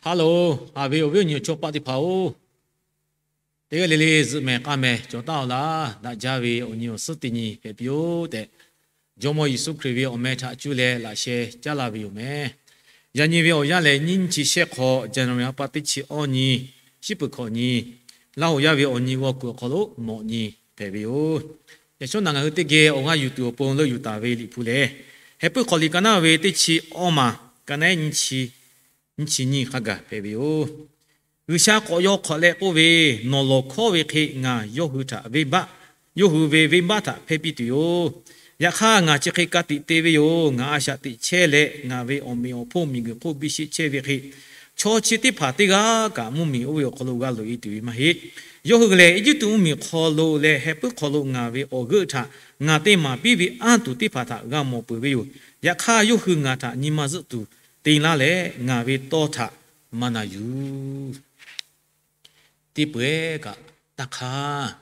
Hello, haꞈ ve awˬ viˉ awˬ nyi awˬ chawˇ paˆ teˇ hpaˍ-oˬ, teˇ g'aˇ le le zuhꞈ mehˍ k'aˇ mehˍ cawˬ taˍ-oˬ laˇ. Daꞈ jaˇ ve awˬ nyi awˬ suhˉ teˇ nyi hpehꞈ piˇ-oˬ tehꞈ, Jawˇmawˇ Yeˍsuˆ Hkriꞈ ve awˬ meh htaꞈ cuˇ leh laꞈ sheh caˉ laˇ ve yoˬ meh. Yaꞈ nyi ve awˬ yanˇ lehˬ, nyiˇ chi shehˆ hk'awꞈ, January ha pa teˇ chi awˇ nyi, shiˉ peuˬ hkawꞈ nyi, Laˇ hoꞈ yaˇ ve awˬ nyi g'aw kuiˬ awˬ hk'aw lo mawꞈ nyi hpehꞈ ve yoˬ. Yaꞈ shawˉ naꞈ ngaˬ hui teˇ geh awˬ g'aˇ yuˬ tuˬ awˬ pon leuˆ yuˬ taˍ ve Liꞈ hpu lehˬ, Heh puiˉ hk'aw liꞈ ka naˉ ve teˇ chi awˇ maˬ, ka naˉ nyiˇ chi, nyiˇ chi nyiˇ hk'a gaˬ hpehꞈ ve yoˬ. G'uiˬsha k'awꞈ yaw hk'awꞈ leh k'oˆ ve, Nawˬ lawˬ hkawˉ ve hk'e ngaˬ yawˇ hui htaꞈ venˇbaˆ, yawˇ hui ve venˇbaˆ htaꞈ hpehˇ piˇ tuˬ yoˬ. Yaꞈ hk'aˇ, ngaˬ chi hk'e ka tiꞈ te ve yoˬ. Ngaˬ a shaꞈ teꞈ chehˇ leh, ngaˬ ve awˬ meꞈ awˬ hponˇ miˬguiˬ hk'oˆ biˇ sheˆ chehˇ ve hk'e, chaw chi teˇ hpaˍ teˇ g'aˇ kaꞈ mvuhˇmiˬ oˇ ve awˬ hk'aw lo g'a loꞈ-e tuˬ ve maˇ heˆ. Yawˇ hui lehˬ, Eˇjiˇtuꞈ mvuhˇmiˬ hk'aw lo leh heh puiˉ hk'aw lo ngaˬ ve awˬ g'euˆ htaꞈ ngaˬ te maˍ piˇ ve anˇ tuˬ teˇ hpaˍ htaꞈ g'a mawˬ peuˬ ve yoˬ. Yaꞈ hk'aˇ, yawˇ hui ngaˬ htaꞈ nyi ma zuhˆ tuˬ te laˇ leh, ngaˬ ve tawˇ htaꞈ maˇ na yuˬ. Teˇ peuˬ-eˬ kaꞈ taˇ hk'aˇ,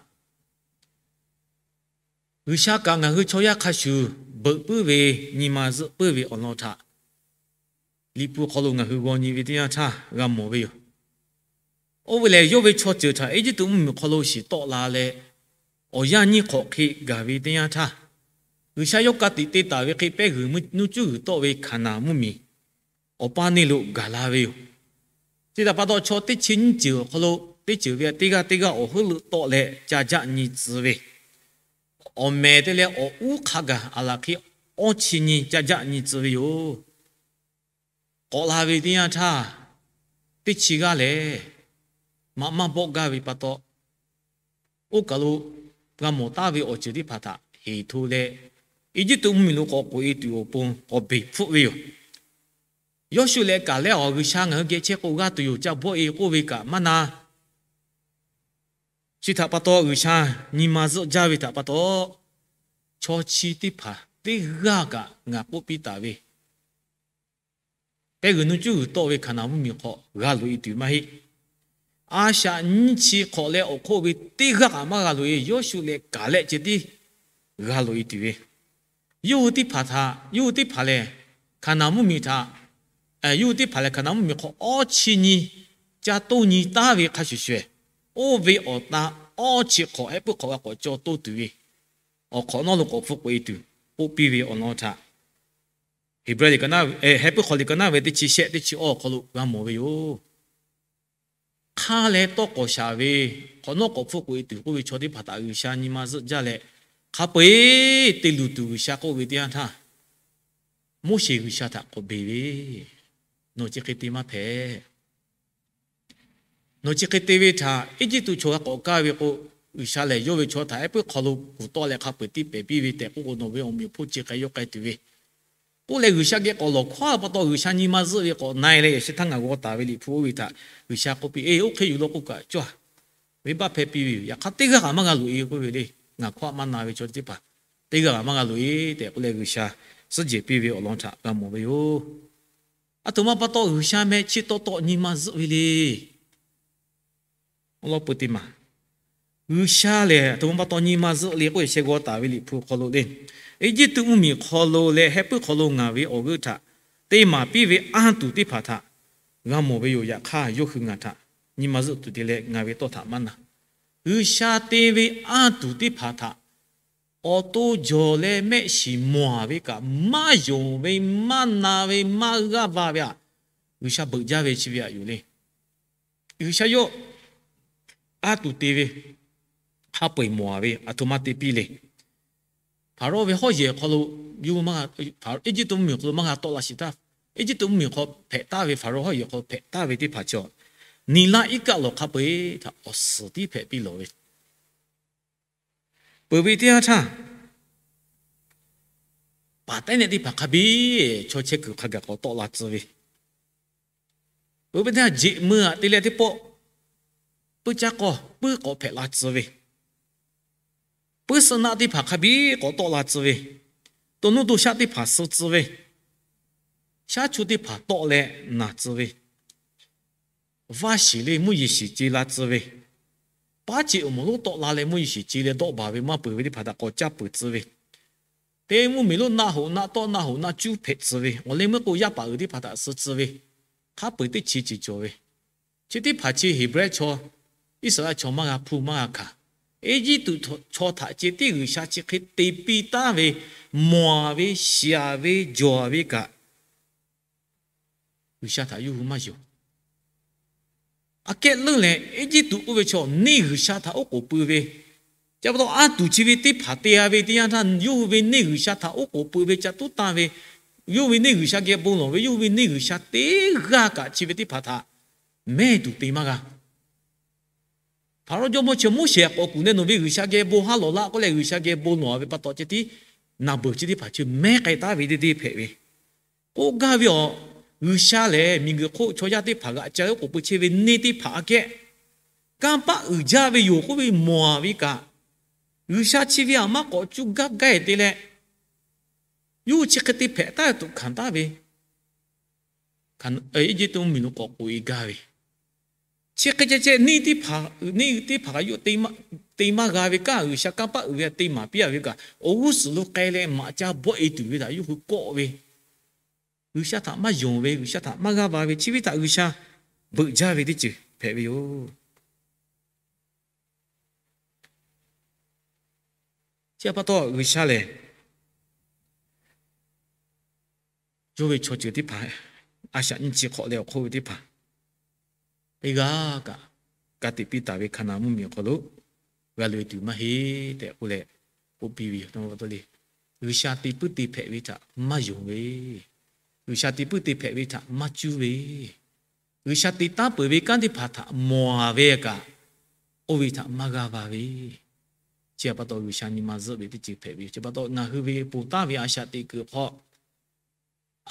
G'uiˬsha kaꞈ ngaˬ hui chaw yaˇ hk'a shuˍ beuꞈ puiˉ ve, nyi ma zuhˆ puiˉ ve awˬ lawn htaꞈ Liꞈ hpu hk'aw lo ngaˬ hui g'aw nyi ve teˇ yanˇ htaˇ g'a mawˬ ve yoˬ. Oˇ ve lehˬ, yawˇ ve chaw ceuˬ htaꞈ Eˇjiˇtuꞈ mvuhˇmiˬ hk'aw lo shiˍ tawˆ la leh, awˬ yanˇ nyiˇ hk'awꞈ hk'e gaˬ ve teˇ yanˇ htaˇ, G'uiˬsha yawˇ ka tiꞈ te taˍ ve hk'e pehˇ g'uiˬ nuˇ cuˇ g'uiˬ tawˆ ve Hkaˍnanˍ mvuhˇmiˬ awˬ paˇ neˇ lo gaˬ la ve yoˬ. Chi htaꞈ pa taw, chaw teˇ chi nyiˇ ceuˬ awˬ hk'aw lo teˇ ceuˬ ve teˇ g'aˇ teˇ g'aˇ awˬ heuˆ leuˆ tawˆ leh ca jaˆ nyi tcuh ve, awˬ mehˍ te leh awˬ uˉ hk'a gaˬ aˬ laˬ hk'e awˇ chi nyi ca jaˆ nyi tcuh ve yoˬ. K'awꞈ la ve teˇ yanˇ htaˇ, teˇ chi g'aˇ lehˬ, maꞈ maˇ bawˆ gaˇ ve pa taw, oˇ kaˬ lo g'a mawˬ taˍ ve awˬ ceuˬ teˇ hpaˍ htaꞈ heˍ hto leh, Eˇjiˇtuꞈ mvuhˇmiˬ lo k'awꞈ k'oꞈ-e tuˬ awˬ pon k'awꞈ beˬ hpfuhˆ ve yoˬ. Yawˇshuˆ lehˬ kaˬ lehˬ, G'uiˬsha ngaˬ hui geh chehˇ k'o g'a tuˬ yoˬ, ca bawˆ-e k'oˆ ve kaꞈ maˇ na. Chi htaꞈ pa taw, G'uiˬsha nyi ma zuhˆ jaˇ ve htaꞈ pa taw, chaw chi teˇ hpaˍ teˇ g'aˇ kaꞈ ngaˬ k'oˆ piˇ taˍ ve, pehˇ g'uiˬ nuˇ cuˇ g'uiˬ tawˆ ve Hkaˍnanˍ mvuhˇmiˬ hk'aw g'a loꞈ-e tuˬ maˇ heˆ. A shaꞈ nyiˇ chi hk'awꞈ leh awˬ hk'oˆ ve teˇ g'aˇ kaꞈ maˇ g'a loꞈ-e. Yawˇshuˆ leh kaˬ lehˬ ceh tiˉ g'a loꞈ-e tuˬ ve, yawˇ hui teˇ hpaˍ htaꞈ, yawˇ hui teˇ hpaˍ lehˬ, Hkaˍnanˍ mvuhˇmiˬ htaꞈ, yawˇ hui teˇ hpaˍ lehˬ Hkaˍnanˍ mvuhˇmiˬ hk'aw awˇ chi nyi ca toˇ nyi taˍ ve hk'a shuˍ shuˍ, oˇ ve awˬ ta awˇ chi hk'awꞈ heh puiˉ hk'awꞈ g'a k'awꞈ caw toˇ tuˬ ve, awˬ hk'awꞈ nawˉ lo k'awꞈ hpfuhˆ k'oꞈ-e tuˬ k'oˆ piˇ ve awˬ lawn htaꞈ Heˍbrehˇ liꞈ, heh puiˉ hk'aw liꞈ ka naˉ ve teˇ chi shehˆ teˇ chi awˇ awˬ hk'aw lo g'a mawˬ ve yoˬ. Hk'aˇ leh tawˇ k'awꞈ shaˍ ve, hk'awꞈ nawˉ k'awꞈ hpfuhˆ k'oꞈ-e tuˬ k'oˆ ve chaw teˇ hpaˍ htaꞈ G'uiˬsha nyi ma zuhˆ jaˇ leh, hk'a peu-eˬ te luˬ tuˬ G'uiˬsha k'oˆ ve teˇ yanˇ htaˇ, Moˉseˍ G'uiˬsha htaꞈ k'awꞈ beˬ ve, Nawˬ chi hk'e te maˇ hpehꞈ. Nawˬ chi hk'e te ve htaꞈ Eˇjiˇtuꞈ chaw g'a k'awꞈ kaˇ ve k'o, G'uiˬsha lehˬ yawˇ ve chaw htaꞈ heh puiˉ hk'aw lo kuˬ tawˆ leh hk'a peu-eˬ tiˇ pehˍ piˇ ve tehꞈ k'oˆ k'o, nawˬ ve awˬ meꞈ awˬ hponˇ chi hk'e yawˇ k'ai tuˬ ve k'oˆ leh, G'uiˬsha geh k'awꞈ lawˬ hkawˉ pa taw, G'uiˬsha nyi ma zuhˆ ve k'awꞈ na-e leh, yaꞈ sheh htaˇ ngaˬ g'aw taˍ ve Liꞈ hpu oˇ ve htaꞈ G'uiˬsha k'oˆ piˇ, Eˬ, oˇ hk'e yuˬ law k'oˆ kaꞈ cawˇ, venˇbaˆ hpehˇ piˇ ve yoˬ. Yaꞈ hk'aˇ, teˇ g'aˇ kaꞈ maˇ g'a loꞈ-e k'oˆ ve le. Ngaˬ hkawˇ maˇ na ve chaw teˇ hpaˍ teˇ g'aˇ kaꞈ maˇ g'a loꞈ-e tehꞈ k'oˆ leh, G'uiˬsha suhˉ jehˬ piˇ ve awˬ lawn htaꞈ g'a mawˬ ve yoˬ. Aˬ htoꞈ ma pa taw G'uiˬsha meh chi taw taw nyi ma zuhˆ ve le. Awˬ lawn peuˬ teˇ maˬ, G'uiˬsha lehˬ aˬ htoꞈ ma pa taw nyi ma zuhˆ le k'oˆ, yaꞈ sheh g'aw taˍ ve Liꞈ hpu hk'aw lo le, Eˇjiˇtuꞈ mvuhˇmiˬ hk'aw lo leh heh puiˉ hk'aw lo ngaˬ ve awˬ g'euˆ htaꞈ te maˍ piˇ ve anˇ tuˬ teˇ hpaˍ htaꞈ g'a mawˬ ve yoˬ. Yaꞈ hk'aˇ, yawˇ hui ngaˬ htaꞈ nyi ma zuhˆ tuˬ te leh ngaˬ ve tawˇ htaꞈ maˇ na. G'uiˬsha te ve anˇ tuˬ teˇ hpaˍ htaꞈ awˬ to jawˬ leh mehˆ shiˍ mawˬ-a ve kaꞈ, maˇ yonˍ ve, maˇ na ve, maˇ g'aˇ va ve aꞈ, G'uiˬsha beuꞈ jaˇ ve chi ve aꞈ yuˬ le. G'uiˬsha yawˇ anˇ tuˬ te ve, hk'a peu-eˬ mawˬ-a ve, aˬ htoꞈ ma te piˇ le. Hpaˍrawˇ ve hawˉ yehˬ hk'aw lo, Eˇjiˇtuꞈ mvuhˇmiˬ hk'aw lo maˇ g'a tawˆ la shiˍ htaˇ, Eˇjiˇtuꞈ mvuhˇmiˬ hk'aw hpehꞈ taˍ ve, Hpaˍrawˇ hawˉ yehˬ hk'aw hpehꞈ taˍ ve teˇ hpaˍ chaw, niˍ laˇ iˉ kaˆ lawˬ hk'a peu-eˬ htaꞈ awˬ suhˍ tiˉ hpehꞈ piˇ lawˬ ve, peuˬ ve teˇ yanˇ htaˇ, paˍ tehˉ nehˆ teˇ hpaˍ hk'a biˇ chaw chehˇ kuiˬ hk'a gaˬ k'awꞈ tawˆ la tcuh ve, peuˬ ve teˇ yanˇ, jeꞈ meuˇ aꞈ te leh teˇ pawˆ, puiˉ caˉ k'awˇ puiˉ k'awꞈ hpehꞈ la tcuh ve, puiˉ suhˆ naˆ teˇ hpaˍ hk'a biˇ k'awꞈ tawˆ la tcuh ve, to nuˇ to shaˆ teˇ hpaˍ suh tcuh ve, shaˉ chu teˇ hpaˍ tawˆ leh naˬ tcuh ve, vaˇ shiˍ le mvuhˇ yeˬ shiˍ ce la tcuh ve, paˉ ce awˬ moˍ lonˉ tawˆ la leh mvuhˇ yeˬ shiˍ ce leh dawˆ baˬ ve maˇ peuˬ ve teˇ hpaˍ htaꞈ k'awꞈ caˇ peuˬ tcuh ve, teˇ mvuhˇmiˬ lonˉ naˆ hoꞈ naˆ tawˆ naˆ hoꞈ naˆ cuˉ hpehꞈ tcuh ve, awˬ leh meuˇ k'o yaˇ paˍ uiˍ teˇ hpaˍ htaꞈ suh tcuh ve, hk'a peu-eˬ teˇ chi ceuˬ cawˬ ve. Chi teˇ hpaˍ chi Heˍbrehˇ chaw, Iˉsaˍreˍlaˆ chaw maˇ g'a hpuˇ maˇ g'a hkanˍ. Eˇjiˇtuꞈ chaw htaꞈ ceh tiˉ G'uiˬsha chi hk'e te piˇ taˉ ve, mawˬ ve, shiˍ ve, jawˬ ve kaꞈ, G'uiˬsha htaꞈ yawˇ hui maˇ yonˍ. Aꞈ kehˉ leuˉ leh, Eˇjiˇtuꞈ k'oˆ ve chaw neˇ g'uiˬsha htaꞈ oˉ k'oˍ pui ve, chi pa taw a tuˬ chi ve teˇ hpaˍ te-a ve teˇ yanˇ htaˇ, yawˇ hui ve neˇ g'uiˬsha htaꞈ oˉ k'oˍ pui ve ca tuˉ tanˇ ve, yawˇ hui ve neˇ g'uiˬsha geh bon lawˬ ve, yawˇ hui ve neˇ g'uiˬsha teˇ g'aˇ kaꞈ chi ve teˇ hpaˍ htaꞈ mehˇ tuˬ te maˇ g'a. Hpaˍrawˇ jawˇmawˇ chi Moˉseˍ k'awꞈ kuˬ leh, nawˬ ve g'uiˬsha geh bon haˉ lawˬ laˇ k'oˆ leh, g'uiˬsha geh bon lawˬ ve pa taw ceh tiˉ naˬ beuˬ chi teˇ hpaˍ chi mehˉ k'ai taˉ ve deˇ deˇ hpehꞈ ve. K'oˆ gaˇ ve awˬ, G'uiˬsha lehˬ miˬguiˬ hk'oˆ chaw yaˇ teˇ hpaˍ g'aꞈ ca oˉ k'oˍ pui chehˇ ve neˇ teˇ hpaˍ aꞈ kehˉ kanˇ paˆ uiˍ jaˇ ve yoˬ k'oˆ ve mawˬ-a ve kaꞈ, G'uiˬsha chi ve aꞈ maˇ k'awꞈ cuˇ gaˇ gaˇ-e te leh, yawˇ hui chi hk'e te hpehꞈ taˉ tuˬ hkanˍ taˉ ve, Eˇjiˇtuꞈ mvuhˇmiˬ lo k'awꞈ k'oꞈ-e gaˇ ve, chi hk'e ceh ceh neˇ teˇ hpaˍ, neˇ teˇ hpaˍ kaꞈ yawˇ te maˇ g'a ve kaꞈ, G'uiˬsha kanˇ paˆ uiˍ ve htaꞈ te maˍ piˇ-a ve kaꞈ, awˬ g'uˇ suhˍ lo k'ai leh maꞈ ca bawˆ-e tuˬ ve htaꞈ yawˇ hui kawˆ ve, G'uiˬsha htaꞈ maˇ yonˍ ve, G'uiˬsha htaꞈ maˇ g'aˇ va ve, chi ve htaꞈ G'uiˬsha beuꞈ jaˇ ve teˇ ceuˬ hpehꞈ ve yoˬ. Chi pa taw G'uiˬsha lehˬ, yawˇ ve chaw ceuˬ teˇ hpaˍ, a shaꞈ nyiˇ chi hk'awꞈ leh awˬ hk'oˆ ve teˇ hpaˍ teˇ g'aˇ kaꞈ ka tiꞈ piˇ taˍ ve Hkaˍnanˍ mvuhˇmiˬ awˬ hk'aw lo g'a loꞈ-e tuˬ maˇ heˆ tehꞈ k'oˆ leh k'oˆ piˇ ve yoˬ. G'uiˬsha te puiˉ te hpehꞈ ve htaꞈ maˇ yonˍ ve, G'uiˬsha te puiˉ te hpehꞈ ve htaꞈ maˇ cuˇ ve, G'uiˬsha te taˉ peuˬ ve kanˉ teˇ hpaˍ htaꞈ mawˬ-a ve kaꞈ, oˇ ve htaꞈ maˇ g'aˇ va ve, chi pa taw G'uiˬsha nyi ma zuhˆ ve teˇ ceuˬ hpehꞈ ve yoˬ. Chi pa taw ngaˬ hui ve ponˬ taˉ ve a shaꞈ teꞈ kuiˬ hk'aw,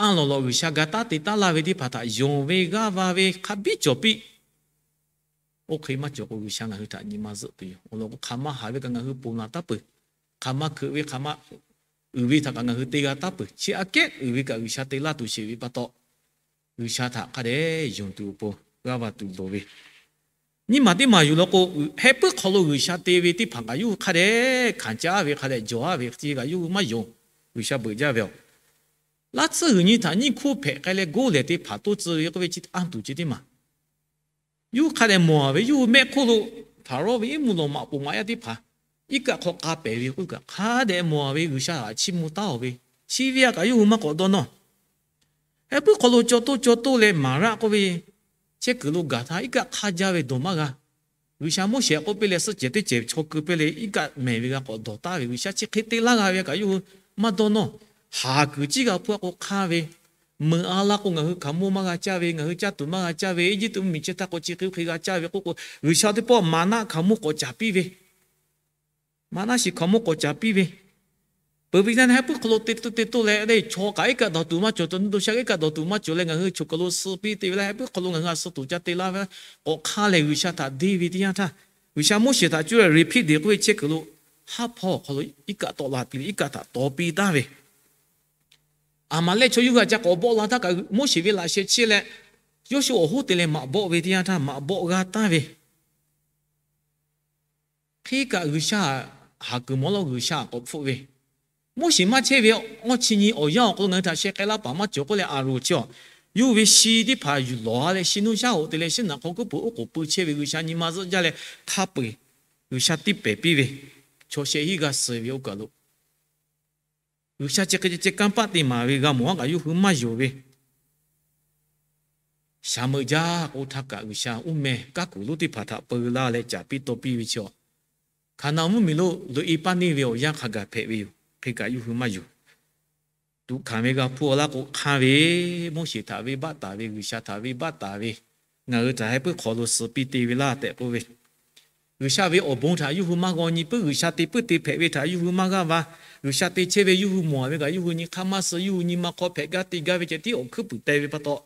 a lawˬ lawꞈ G'uiˬsha ga taˉ te taˉ laˇ ve teˇ hpaˍ htaꞈ yonˍ ve g'aˇ va ve hk'a biˉ cawˬ piˇ. Oˇ hk'e maˇ cawˬ k'o, G'uiˬsha ngaˬ hui htaꞈ nyi ma zuhˆ tuˬ yoˬ. Awˬ lawn k'o, hk'aˬ ma haˍ ve kaꞈ ngaˬ hui ponˬ laˬ taˉ peuˬ. Hk'aˬ ma hkeuꞈ ve, hk'aˬ ma uiˍ ve htaꞈ kaꞈ ngaˬ hui te g'a taˉ peuˬ. Chi aꞈ kehˉ uiˍ ve kaꞈ G'uiˬsha te laˇ tuˬ sheˍ ve pa taw, G'uiˬsha htaꞈ hk'a dehꞈ yonˍ tuˬ awˬ pon g'aˇ va tuˬ loˍ ve, nyiˇ maˬ teˇ maˬ yuˬ law k'o, heh puiˉ hk'aw lo G'uiˬsha te ve teˇ hpaˍ kaꞈ yawˇ hui hk'a dehꞈ hkanˍ caˉ ve, hk'a dehꞈ jawˬ-a ve, chi kaꞈ yawˇ hui maˇ yonˍ. G'uiˬsha beuꞈ jaˇ ve awˬ, laˇ tsuhˇ g'uiˬ nyi htaꞈ nyiˇ hkuˇ hpehꞈ k'ai leh goˇ lehˬ teˇ hpaˍ toˇ tcuh ve k'oˆ ve chi anˇ tuˬ ceh teˇ maˬ yawˇ hui hk'a dehꞈ mawˬ-a ve, yawˇ hui mehˆ hk'oˆ lo Hpaˍrawˇ ve iˉ mvuhˇ lawˬ maꞈ poˍ maꞈ yaˇ teˇ hpaˍ iˉ kaˆ hk'aw k'a pehˍ ve k'oˆ kaꞈ, hk'a dehꞈ mawˬ-a ve G'uiˬsha htaꞈ chiˇ mvuh taˉ-oˬ ve, chi ve a kaꞈ yawˇ hui maˇ k'awꞈ dawˇ nawˇ. Heh puiˉ hk'aw lo caw toˇ caw toˇ leh Maˍraˆ k'oˆ ve chehˇ kuiˬ lo gaˬ htaˇ, iˉ kaˆ hk'aˇ jaˇ ve dawˬ maˇ g'a. G'uiˬsha Moˉseˍ k'oˆ piˇ leh, suhˆ cehˬ teˇ cehˬ chaw keu piˇ leh, iˉ kaˆ mehˍ ve g'a k'awꞈ dawˬ taˍ ve, G'uiˬsha chi hk'e te laˇ g'a ve kaꞈ yawˇ hui maˇ dawˇ nawˇ. Haˍ kuiˬ ciˇ g'a hpuˇ a k'o hk'aˇ ve, meuꞈ a laˇ k'o ngaˬ hui hkaoˍmonˇ maˇ g'a caˇ ve, ngaˬ hui caˇ tuˬ maˇ g'a caˇ ve, Eˇjiˇtuꞈ mvuhˇmiˬ chehˇ htaˇ k'o chi hk'e hk'e g'a caˇ ve k'oˆ k'o, G'uiˬsha teˇ pawˆ maˍnaˆ hkaoˍmonˇ k'awꞈ caˍ piˇ ve, maˍnaˆ shiˍ hkaoˍmonˇ k'awꞈ caˍ piˇ ve, peuˬ ve yaˇ heh puiˉ hk'aw lo te toˇ te toˇ leh, chaw kaꞈ iˉ kaˆ dawˬ tuˬ maˇ cawˬ, to nu to sha iˉ kaˆ dawˬ tuˬ maˇ cawˬ leh, ngaˬ hui choˬ kaˬ lo suh piˇ te ve laˇ, heh puiˉ hk'aw lo ngaˬ hui a suh tuˬ ca te laˇ ve, k'awꞈ hk'aˇ lehˬ G'uiˬsha htaꞈ deˇ ve teˇ yanˇ htaˇ, G'uiˬsha Moˉseˍ htaꞈ cuˇ leh repeat deꞈ k'oˆ ve chehˇ kuiˬ lo, haˉ hpawˇ awˬ hk'aw lo iˉ kaˆ tawˆ la piˇ leh iˉ kaˆ htaꞈ taw piˇ taˍ ve, aˬ maˍ leh chaw yawˇ hui htaꞈ ca k'awꞈ bawˆ la htaˇ kaꞈ Moˉseˍ ve laꞈ sheh chehˇ leh, Yoˇsuˆ awˬ hoˉ te leh maꞈ bawˆ ve teˇ yanˇ htaˇ maꞈ bawˆ g'a taˍ ve, hk'e kaꞈ G'uiˬsha haˍ kuiˬ mawˬ law G'uiˬsha k'awꞈ hpfuhˆ ve, Moˉseˍ maˇ chehˇ ve awˇ chi nyi awˬ yanˇ awˬ hk'aw lo ngaˬ hui htaꞈ sheh k'ai laˇ paˍ maˇ cawˬ k'oˆ leh, Aˍronˍ chi a, yawˇ ve shi teˇ hpaˍ yuˬ lawˬ-a leh shi nuˇ shaˉ hoꞈ te leh shiˉ naꞈ hk'aw kuˉ puˬ oˉ k'oˍ pui chehˇ ve G'uiˬsha nyi ma zuhˆ jaˇ leh hk'a peu-eˬ G'uiˬsha tiˇ pehˍ piˇ ve, chaw sheh hiˉ g'a suh ve oˇ kaˬ lo G'uiˬsha chi hk'e ceh ceh kanˇ paˆ te maˍ ve g'a mawˬ-a kaꞈ yawˇ hui maˇ yonˍ ve, shaˍ meuꞈ jaˇ k'oˆ htaˇ kaꞈ G'uiˬsha uˉ meh kaˉ kuˬ lonˉ teˇ hpaˍ htaꞈ peu laˇ leh caˍ piˇ taw piˇ ve chi a, Hkaˍnanˍ mvuhˇmiˬ lo loꞈ-e paˇ neˇ ve awˬ yanˇ hk'a gaˬ hpehꞈ ve yoˬ. Hk'e kaꞈ yawˇ hui maˇ yonˍ. Tuꞈ hkanˍ ve g'a hpuˇ-a laˇ k'o hk'aˇ ve, Moˉseˍ htaꞈ venˇbaˆ taˍ ve, G'uiˬsha htaꞈ venˇbaˆ taˍ ve, ngaˬ hui htaꞈ heh puiˉ hk'aw lo suh piˇ te ve laˇ tehꞈ k'oˆ ve, G'uiˬsha ve awˬ bon htaꞈ yawˇ hui maˇ g'aw nyi puiˉ, G'uiˬsha te puiˉ te hpehꞈ ve htaꞈ yawˇ hui maˇ g'aˇ va, G'uiˬsha te chehˇ ve yawˇ hui mawˬ ve kaꞈ yawˇ hui nyi hk'aˇ maˇ suh, yawˇ hui nyi ma hk'aw hpehꞈ gaˇ te gaˇ ve ceh tiˉ awˬ hkuiˉ puiˍ teh ve pa taw,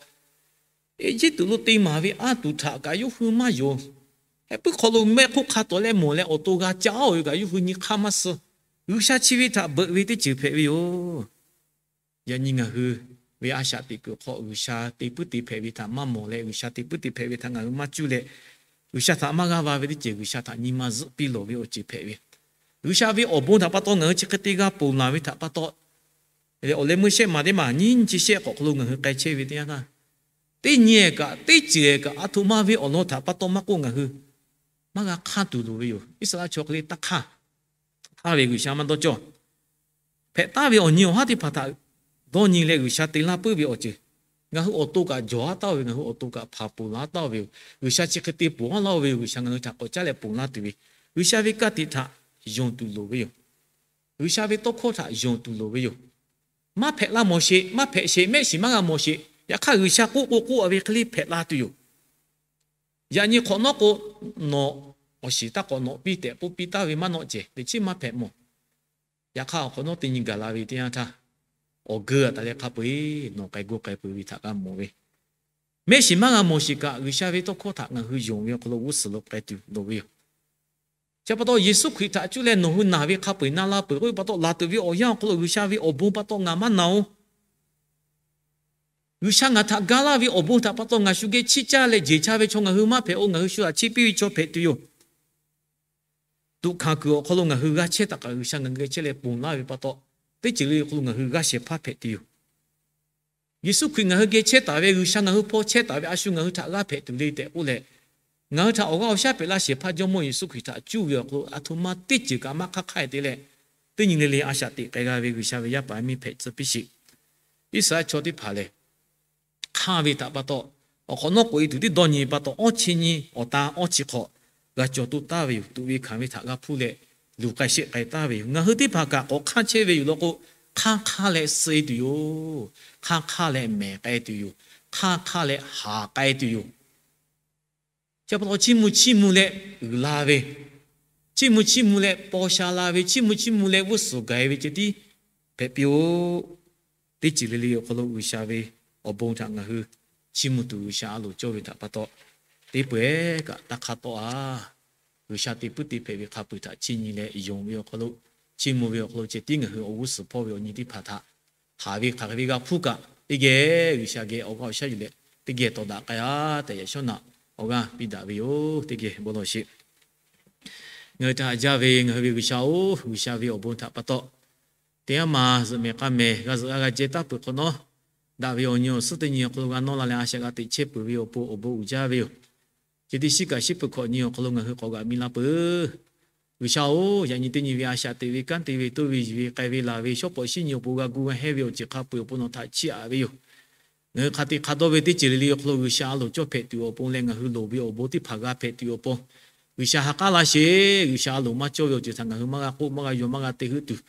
Eˇjiˇtuꞈ lo te maˍ ve anˇ tuˬ htaꞈ kaꞈ yawˇ hui maˇ yonˍ. Heh puiˉ hk'aw lo mehˆ hk'oˆ hk'a tawˍ leh mawˬ leh awˬ to g'a caˇ-oˬ ve kaꞈ yawˇ hui nyi hk'aˇ maˇ suh. G'uiˬsha chi ve htaꞈ beuꞈ ve teˇ ceuˬ hpehꞈ ve yoˬ. Yaꞈ nyi ngaˬ hui ve a shaꞈ teꞈ kuiˬ hk'aw G'uiˬsha te puiˉ te hpehꞈ ve htaꞈ maˇ mawˬ leh, G'uiˬsha te puiˉ te hpehꞈ ve htaꞈ ngaˬ hui maˇ cuˇ leh, G'uiˬsha htaꞈ maˇ g'aˇ va ve teˇ ceuˬ G'uiˬsha htaꞈ nyi ma zuhˆ piˇ lawˬ ve awˬ ceuˬ hpehꞈ ve, G'uiˬsha ve awˬ bon htaꞈ pa taw ngaˬ hui chi hk'e te g'a ponˬ laˬ ve htaꞈ pa taw, awˬ leh meuˇ shehˆ maˬ teˇ maˬ nyiˇ nyi chi shehˆ k'awꞈ hk'aw lo ngaˬ hui k'ai chehˇ ve teˇ yanˇ htaˇ, teˇ nyi kaꞈ teˇ ceuˬ kaꞈ aˬ htoꞈ ma ve awˬ lawn htaꞈ pa taw maˇ k'oˆ, ngaˬ hui maˇ g'a hk'aˇ tuˬ loˍ ve yoˬ. Iˉsaˍreˍlaˆ chaw hk'e le taˇ hk'aˇ hk'aˇ ve G'uiˬsha maˇ dawˇ cawˇ. Hpehꞈ taˍ ve awˬ nyi awˬ haˉ teˇ hpaˍ htaꞈ dawˇ nyi leh G'uiˬsha te laˇ puiˉ ve awˬ ceuˬ, ngaˬ hui awˬ to kaꞈ jawˬ haˉ taˍ-oˬ ve, ngaˬ hui awˬ to kaꞈ hpanˍ ponˬ laˇ taˍ-oˬ ve yoˬ. G'uiˬsha chi hk'e te ponˬ laˇ-oˬ ve yoˬ. G'uiˬsha ngaˬ hui htaꞈ k'awꞈ caˉ leh ponˬ laˇ tuˬ ve, G'uiˬsha ve ka tiꞈ htaꞈ yonˍ tuˬ loˍ ve yoˬ. G'uiˬsha ve tawˇ hkawˇ htaꞈ yonˍ tuˬ loˍ ve yoˬ. Maˇ hpehꞈ laˇ mawˬ sheˍ, maˇ hpehꞈ sheˍ, mehˆ shiˍ maˇ g'a mawˬ sheˍ. Yaꞈ hk'aˇ G'uiˬsha k'oˆ k'o k'oˆ-a ve hk'e le hpehꞈ la tuˬ yoˬ. Yaꞈ nyi hk'awꞈ nawˉ k'o, nawˬ awˬ shiˍ taˇ k'awꞈ nawꞈ piˇ tehꞈ k'oˆ piˇ taˍ ve maˇ nawˆ cehˬ, teꞈ chiˉ maˇ hpehꞈ mawˬ. Yaꞈ hk'aˇ awˬ hk'awꞈ nawˉ teˇ nyi gaˬ la ve teˇ yanˇ htaˇ, awˬ geu-a taˍ leh hk'a peu-eˬ nawˬ k'ai gu k'ai peuˬ ve htaꞈ g'a mawˬ ve, mehˆ shiˍ maˇ g'a mawˬ sheˍ kaꞈ, G'uiˬsha ve tawˇ hkawˇ htaꞈ ngaˬ hui yonˍ ve awˬ hk'aw lo g'uˇ suhˍ lo k'ai tuˬ loˍ ve yoˬ. Chi pa taw Yeˍsuˆ Hkriꞈ htaꞈ cuˇ leh nawˬ hui naˬ ve hk'a peu-eˬ na la peuˬ k'oˆ ve pa taw, laˬ tuˬ ve awˬ yanˇ awˬ hk'aw lo G'uiˬsha ve awˬ bon pa taw ngaˬ maˇ naˬ-oˬ. G'uiˬsha ngaˬ htaꞈ ga laˇ ve awˬ bon htaꞈ pa taw ngaˬ shu geh chiˇ caˇ leh jeˬ cha ve chaw ngaˬ hui maˇ hpehꞈ-oˬ. Ngaˬ hui shu htaꞈ chiˇ piˇ ve chaw hpehꞈ tuˬ yoˬ. Tuꞈ hkanˍ kuiˬ awˬ hk'aw lo ngaˬ hui g'a chehˇ taˍ kaꞈ, G'uiˬsha ngaˬ hui geh chehˇ leh ponˬ laˇ ve pa taw, teˇ ceuˬ le awˬ hk'aw lo ngaˬ hui g'aˇ shehˍ hpaˇ hpehꞈ tuˬ yoˬ. Yeˍsuˆ Hkriꞈ ngaˬ hui geh chehˇ taˍ ve, G'uiˬsha ngaˬ hui hpaw chehˇ taˍ ve, a shu ngaˬ hui htaꞈ g'aˇ hpehꞈ tuˬ le tehꞈ k'oˆ leh, ngaˬ hui htaꞈ awˬ g'aˇ awˬ shaˉ pehꞈ laˇ shehˍ hpaˇ Jawˇmawˇ Yeˍsuˆ Hkriꞈ htaꞈ cuˇ ve awˬ hk'aw lo aˬ htoꞈ ma teˇ ceuˬ kaꞈ maˇ hk'aˇ hk'aˇ-e te leh, teˇ nyi le le a shaꞈ teꞈ k'ai g'a ve G'uiˬsha ve yaˇ paˍ yaˇ miˇ hpehꞈ tcuh piˇ sheˍ. Iˉsaˍreˍlaˆ chaw teˇ hpaˍ lehˬ, hk'aˇ ve htaꞈ pa taw, awˬ hk'awꞈ nawˉ k'oꞈ-e tuˬ tiˉ dawˇ nyi pa taw, awˇ chi nyi awˬ tan awˇ chi hk'awꞈ g'a cawˬ toˆ taˍ ve yoˬ. Tuꞈ ve hkanˍ ve htaꞈ g'a hpuˇ leh luˬ k'ai sheˆ k'ai taˍ ve yoˬ. Ngaˬ hui teˇ hpaˍ kaꞈ k'awꞈ hk'aˇ chehˇ ve yoˬ law k'o, hk'aˇ hk'aˇ leh suh-e tuˬ yoˬ. Hk'aˇ hk'aˇ leh mehˬ k'ai tuˬ yoˬ. Hk'aˇ hk'aˇ leh haˍ k'ai tuˬ yoˬ. Chi pa taw chiˇ mvuh chiˇ mvuh leh uiˍ la ve, chiˇ mvuh chiˇ mvuh leh paw sha la ve, chiˇ mvuh chiˇ mvuh leh g'uˇ suhˍ gaˬ-e ve ceh tiˉ hpehꞈ piˇ-oˆ. Teˇ ceuˬ le le awˬ hk'aw lo G'uiˬsha ve awˬ bon htaꞈ ngaˬ hui chiˇ mvuh tuˬ G'uiˬsha a loˍ cawˇ ve htaꞈ pa taw, teˇ pawehˇ kaꞈ taˇ hk'aˇ tawˆ-a. G'uiˬsha te puiˉ te hpehꞈ ve hk'a peu-eˬ htaꞈ chiˇ nyi leh yonˍ ve awˬ hk'aw lo, chiˇ mvuh ve awˬ hk'aw lo ceh tiˉ ngaˬ hui awˬ g'uˇ suhˍ hpawˇ ve awˬ nyi teˇ hpaˍ htaꞈ haˍ ve hk'aˬ hk'e ve g'a hpuˇ kaꞈ, teˇ geh G'uiˬsha geh awˬ g'aˇ awˬ shaˉ yuˬ leh teˇ geh tawˍ daꞈ k'ai-a tehꞈ yaꞈ shawˉ naꞈ awˬ g'aˇ piˇ daꞈ ve yoˬ. Teˇ geh bon lawˬ sheˍ. Ngaˬ hui htaꞈ haꞈ jaˇ ve ngaˬ hui ve G'uiˬsha-oˬ, G'uiˬsha ve awˬ bon htaꞈ pa taw, teˇ yanˇ ma zuhꞈ mehˍ k'a mehˍ g'a zuhꞈ g'a g'a jehˇ taˍ peuˬ hk'awꞈ nawˉ, daꞈ ve awˬ nyi awˬ suhˉ teˇ nyi awˬ hk'aw lo g'a nawˇ la leh a shaꞈ g'a teꞈ chehˇ peuˬ ve awˬ pon awˬ bon uiˍ jaˇ ve yoˬ. Chi teˇ shiˉ kaꞈ shiˉ peuˬ hkawꞈ nyi awˬ hk'aw lo ngaˬ hui k'awꞈ g'aꞈ mi la peuˬ. G'uiˬsha-oˬ, yaꞈ nyi teˇ nyi ve a shaꞈ teꞈ ve kanˉ te ve toˇ ve yuˬ ve k'ai ve laˬ ve shawˉ pawˍ shinˉ nyi awˬ pon g'a gu g'a hehˇ ve awˬ ceuˬ hk'a peu-eˬ awˬ pon nawˬ htaꞈ chiˇ aꞈ ve yoˬ. Ngaˬ hui hk'a te hk'a dawˇ ve teˇ ceuˬ le le awˬ hk'aw lo G'uiˬsha a loˍ cawˇ hpehꞈ tuˬ awˬ pon leh ngaˬ hui loˍ ve awˬ bon teˇ hpaˍ g'a hpehꞈ tuˬ awˬ pon, G'uiˬsha ha k'aˉ laˇ sheˍ. G'uiˬsha a loˍ maˇ cawˇ ve awˬ ceuˬ htaꞈ ngaˬ hui maˇ g'a k'oˆ, maˇ g'a yaw, maˇ g'a te heuˆ tuˬ,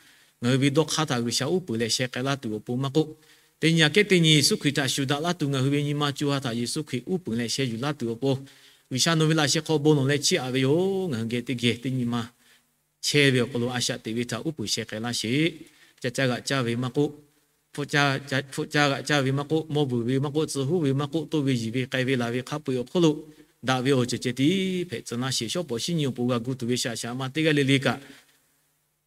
ngaˬ hui ve dawˇ hk'aˇ htaꞈ G'uiˬsha uˉ peunˍ leh sheh k'ai laˇ tuˬ awˬ pon maˇ k'oˆ, teˇ nyi aꞈ kehˉ teˇ nyi Yeˍsuˆ Hkriꞈ htaꞈ shuˍ daꞈ laˇ tuˬ ngaˬ hui ve nyi ma co ha htaꞈ Yeˍsuˆ Hkriꞈ uˉ peunˍ leh sheh yuˬ laˇ tuˬ awˬ pon, G'uiˬsha nawˬ ve laꞈ sheh hk'aw bon lawˬ leh chiˇ aꞈ ve yoˬ. Ngaˬ hui geh teˇ geh teˇ nyi ma chehˇ ve awˬ hk'aw lo a shaꞈ teꞈ ve htaꞈ uˉ peunˍ sheh k'ai laˇ sheˍ. Caˇ caˇ g'aꞈ caˇ ve maˇ k'oˆ, hpfuhˆ caˇ g'aꞈ caˇ ve maˇ k'oˆ, mawˇ vuiˬ ve maˇ k'oˆ, tcuh huˉ ve maˇ k'oˆ, toˇ ve yuˬ ve k'ai ve laˬ ve hk'a peu-eˬ awˬ hk'aw lo daꞈ ve awˬ ceuˬ ceh tiˉ hpehꞈ tcuh laˇ sheˍ. Shawˉ pawˍ shinˉ nyi awˬ pon g'a gu tuˬ ve shaꞈ shaꞈ ma teˇ g'aˇ le le kaꞈ,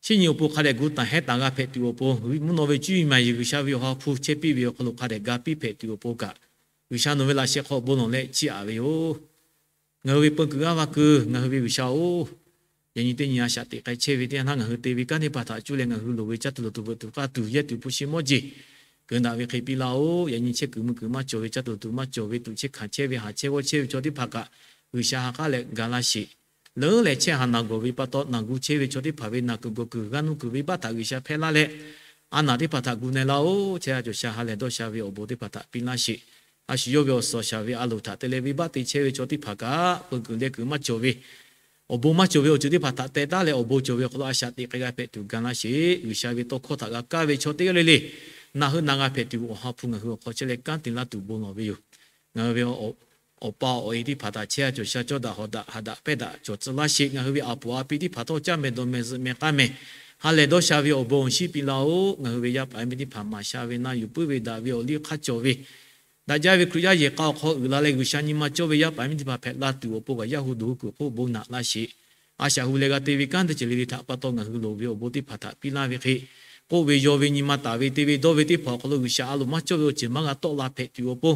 shinˉ nyi awˬ pon hk'a dehꞈ gu taˍ hehˉ taˍ g'a hpehꞈ tuˬ awˬ pon, mvuhˇ naw ve cuˇ yiˍ maˍ yiˍ G'uiˬsha ve awˬ ha hpu chehˇ piˇ ve awˬ hk'aw lo hk'a dehꞈ ga piˇ hpehꞈ tuˬ awˬ pon kaꞈ, G'uiˬsha nawˬ ve laꞈ sheh hk'aw bon lawˬ leh chiˇ aꞈ ve yoˬ. Ngaˬ hui ve peu kuiˬ g'aˇ va kuiˬ ngaˬ hui ve G'uiˬsha-oˬ, yaꞈ nyi teˇ nyi a shaꞈ teꞈ k'ai chehˇ ve teˇ yanˇ htaˇ ngaˬ hui te ve kanˉ teˇ hpaˍ htaꞈ cuˇ leh ngaˬ hui loˍ ve caˇ tuˬ loˍ tuˬ veuꞈ tuˬ k'aˇ tuˬ yehˇ tuˬ hpu shi mawˇ jeˬ keunˍ daꞈ ve hk'e piˇ laˇ-oˆ. Yaꞈ nyi chehˇ kuiˬ mui kuiˬ maˇ cawˬ ve, caˇ tuˬ loˍ tuˬ maˇ cawˬ ve, tuꞈ chehˇ hkanˍ chehˇ ve, haˍ chehˇ g'awˇ chehˇ ve chaw teˇ hpaˍ kaꞈ, G'uiˬsha ha k'aˉ leh ga laˇ sheˍ. Leuˉ leh chehˇ haˍ naˬ gawˬ ve pa taw, naˬ gu chehˇ ve chaw teˇ hpaˍ ve naˬ kuiˬ gawˬ kuiˬ g'aˇ nuˇ kuiˬ venˇbaˆ htaꞈ G'uiˬsha hpehˇ laˇ leh, a naˬ teˇ hpaˍ htaꞈ gu na laˇ-oˆ. Chehˇ sha cawˬ sha ha lehˬ dawˇ sha ve awˬ bon teˇ hpaˍ htaꞈ piˇ laˇ sheˍ. A shu yawˇ ve awˬ suhˍ awˬ shaˍ ve a loˍ htaꞈ te leh venˇbaˆ te chehˇ ve chaw teˇ hpaˍ kaꞈ, peu kuiˬ leh kuiˬ maˇ cawˬ ve, awˬ bon maˇ cawˬ ve awˬ ceuˬ teˇ hpaˍ htaꞈ teh taˉ leh awˬ bon cawˬ ve awˬ hk'aw lo a shaꞈ teꞈ k'ai g'a hpehꞈ tuˬ ga laˇ sheˍ. G'uiˬsha ve tawˇ hkawˇ htaꞈ g'a kaˇ ve chaw teˇ g'aˇ le le, naˬ hui na g'a hpehꞈ tuˬ awˬ ha hpu ngaˬ hui awˬ hk'aw chehˇ leh kanˉ te laˇ tuˬ bon lawˬ ve yoˬ. Ngaˬ hui ve awˬ pa awˬ e teˇ hpaˍ htaꞈ chehˇ sha cawˬ sha cawˇ daꞈ hawˍ daꞈ haꞈ daꞈ pehnˇ daꞈ cawˬ tcuh laˇ sheˍ. Ngaˬ hui ve a poˍ a pi teˇ hpaˍ htawˇ caˇ mehˍ dawˬ mehˍ zuhꞈ mehˍ k'a mehˍ ha lehˬ dawˇ sha ve awˬ bon awˬ shinˉ piˇ laˇ-oˆ. Ngaˬ hui ve yaˇ paˍ yaˇ miˇ teˇ hpaˍ maˍ sha ve naˇ yuˬ puiˉ ve daꞈ ve awˬ liˇ hk'aˇ cawˬ ve, daꞈ jaˇ ve Hkriꞈ yaˇ yehˬ k'a awˬ hk'aw uiˍ la leh G'uiˬsha nyi ma cawˇ ve yaˇ paˍ yaˇ miˇ teˇ hpaˍ hpehꞈ la tuˬ awˬ pon kaꞈ yaˇ hu duˬ hu kuiˬ hk'oˆ bon naꞈ laˇ sheˍ. A shaꞈ hu leh g'a te ve kanˉ teˇ ceuˬ le le htaꞈ pa taw ngaˬ hui loˍ ve awˬ bon teˇ hpaˍ htaꞈ piˇ laˇ ve hk'e, k'oˆ ve yaw ve nyi ma taˍ ve te ve dawˇ ve teˇ hpaˍ awˬ hk'aw lo G'uiˬsha a loˍ maˇ cawˇ ve awˬ ceuˬ maˇ g'a tawˆ la hpehꞈ tuˬ awˬ pon,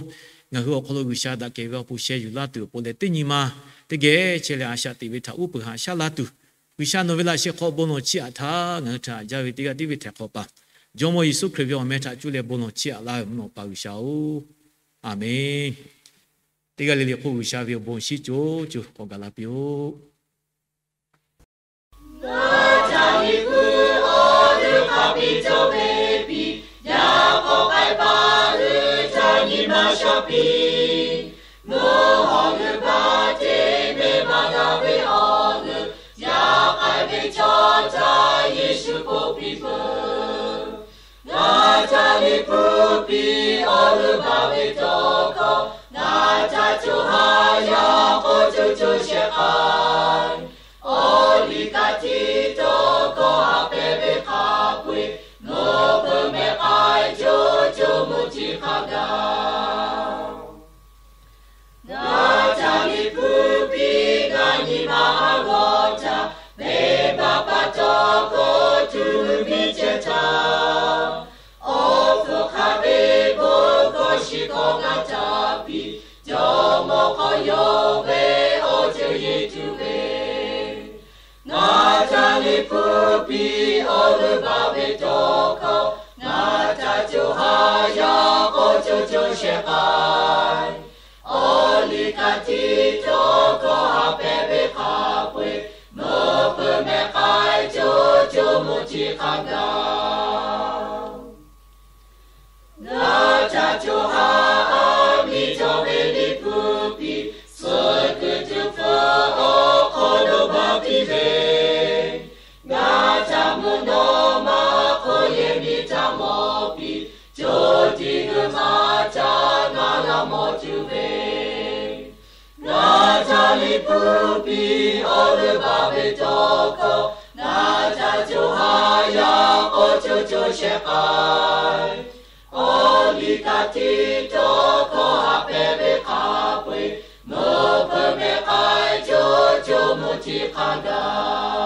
ngaˬ hui awˬ hk'aw lo G'uiˬsha daꞈ kehˬ ve awˬ pon sheh yuˬ laˇ tuˬ awˬ pon leh teˇ nyi ma teˇ geh chehˇ leh a shaꞈ teꞈ ve htaꞈ uˉ peunˍ haꞈ shaˉ la tuˬ, G'uiˬsha nawˬ ve laꞈ sheh hk'aw bon lawˬ chiˇ aꞈ htaˇ ngaˬ hui htaꞈ haꞈ jaˇ ve teˇ g'aˇ tiˉ ve htehꞈ hk'awꞈ paˍ Jawˇmawˇ Yeˍsuˆ Hkriꞈ ve awˬ meh htaꞈ cuˇ leh bon lawˬ chiˇ aꞈ laˇ ve mvuhˇ naw pa G'uiˬsha-oˬ, Aˍmenˇ. Teˇ g'aˇ le le hk'oˆ G'uiˬsha ve awˬ bon shinˉ co co k'awꞈ gaˬ la piˇ-oˆ. Ngaˬ ca liꞈ hpu awˬ g'euˆ hk'a biˇ cawˬ ve piˇ, yaꞈ k'aw k'ai paˍ hui ca nyi ma sha piˇ. Mvuhˇ hawˬ g'uiˬ baˆ te meh maˇ g'a ve awˬ g'euˆ, yaꞈ k'ai ve chaw ca Yeˍsuˆ k'oˆ piˇ peuˬ. Ngaˬ ca liꞈ hpu piˇ awˬ g'euˆ baˆ ve tawˇ hkawˇ, ngaˬ ca co ha yaˇ k'awꞈ co co shehˍ k'ai. Awˬ liˇ kaꞈ tiˉ tawˇ hkawˇ haꞈ pehˍ ve hk'a peu-eˬ, mvuhˇ hpeuꞈ meh k'ai co co mvuhˇ tiˉ hk'a gaˬ. Ngaˬ ca liꞈ hpu piˇ g'a nyi ma a g'awˇ htaˇ, venˇbaˆ pa taw k'awꞈ tuˬ miˇ ceh htaˇ, awˬ hpfuhˇ hk'a ve bon hkawˇ shiˍ hkawˇ g'a ca piˇ, jawˇmawˇ hk'aw yawˇ ve awˬ ceuˬ yeˬ tuˬ ve. Ngaˬ ca liꞈ hpu piˇ awˬ g'euˆ baˆ ve tawˇ hkawˇ, ngaˬ ca co ha yaˇ k'awꞈ co co shehˍ k'ai. Awˬ liˇ kaꞈ tiˉ tawˇ hkawˇ haꞈ pehˍ ve hk'a peu-eˬ, mvuhˇ hpeuꞈ meh k'ai co co mvuhˇ tiˉ hk'a gaˬ. Ngaˬ ca co ha aˬ miˇ cawˬ ve liꞈ hpu piˇ, suh kuiˬ tuˬ hpfuhˇ awˬ hk'aw lo baˬ piˇ ve, ngaˬ ca mvuhˇ naw ma hk'oˆ yehˬ miˇ htaꞈ mawˬ piˇ, co tiꞈ g'uiˬ ma ca ngaˬ g'a mawˬ tuˬ ve. Ngaˬ ca liꞈ hpu piˇ awˬ g'euˆ baˆ ve tawˇ hkawˇ, ngaˬ ca co ha yaˇ k'awꞈ co co shehˍ k'ai. Awˬ liˇ kaꞈ tiˉ tawˇ hkawˇ haꞈ pehˍ ve hk'a peu-eˬ, mvuhˇ hpeuꞈ meh k'ai co co mvuhˇ tiˉ hk'a gaˬ.